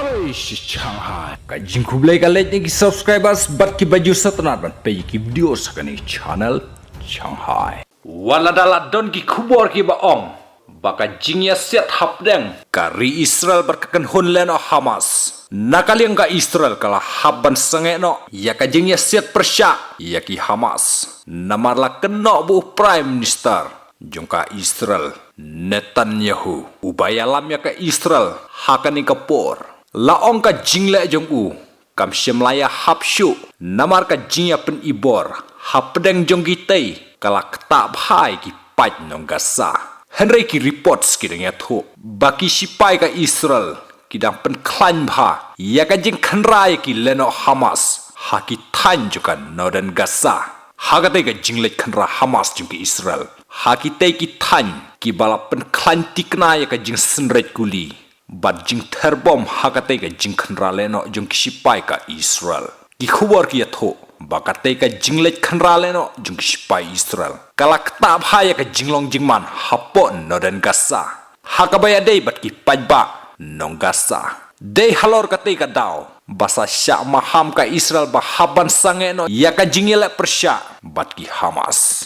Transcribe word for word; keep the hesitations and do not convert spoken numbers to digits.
Oi, shi Shanghai. Ka jingkhublei ka leit na ki subscribers bad ki ba ju sngewtynnat ban peit ïa ki video sha kane ka channel Shanghai. Wat la da la don ki khubor ki ba ong ba ka jingïasiat hapdeng ka ri Israel bad ka kynhun lehnoh Hamas, na ka liang ka Israel ka la hap ban sangeh noh ïa ka jingïasiat pyrshah ïa ki Hamas. Namar la kynnoh ba u Prime Minister jong ka Israel, Netanyahu, u ba ïalam ïa ka Israel ha kane ka por, la ong ka jingleh jong u kam shym la ïahap shuh, namar ka jingïapynibor hapdeng jong kitei ka la ktah bha ïa ki paid nong Gaza. Hynrei ki reports ki dang ïathuh ba ki sipai ka Israel ki dang pynkhlaiñ bha ïa ka jingkhynra ïa ki lehnoh Hamas ha ki thaiñ jong ka Northern Gaza. Ha katei ka jingleit khynra Hamas jong ka Israel ha kitei ki thaiñ, ki ba la pynkhlaiñ thikna ïa ka jingsynreit kuli bad jingther bom ha katei ka jingkhynra lehnoh jong ki sipai ka Israel. Ki khubor ki ïathuh ba katei ka jingleit khynra lehnoh jong ki sipai Israel ka la ktah bha ïa ka jinglong jingman hapoh Northern Gaza, ha kaba ïadei bad ki paidbah nong Gaza. Dei halor katei ka daw ba sa shah maham ka Israel ba hap ban sangeh noh ïa ka jingïaleh pyrshah bad ki Hamas.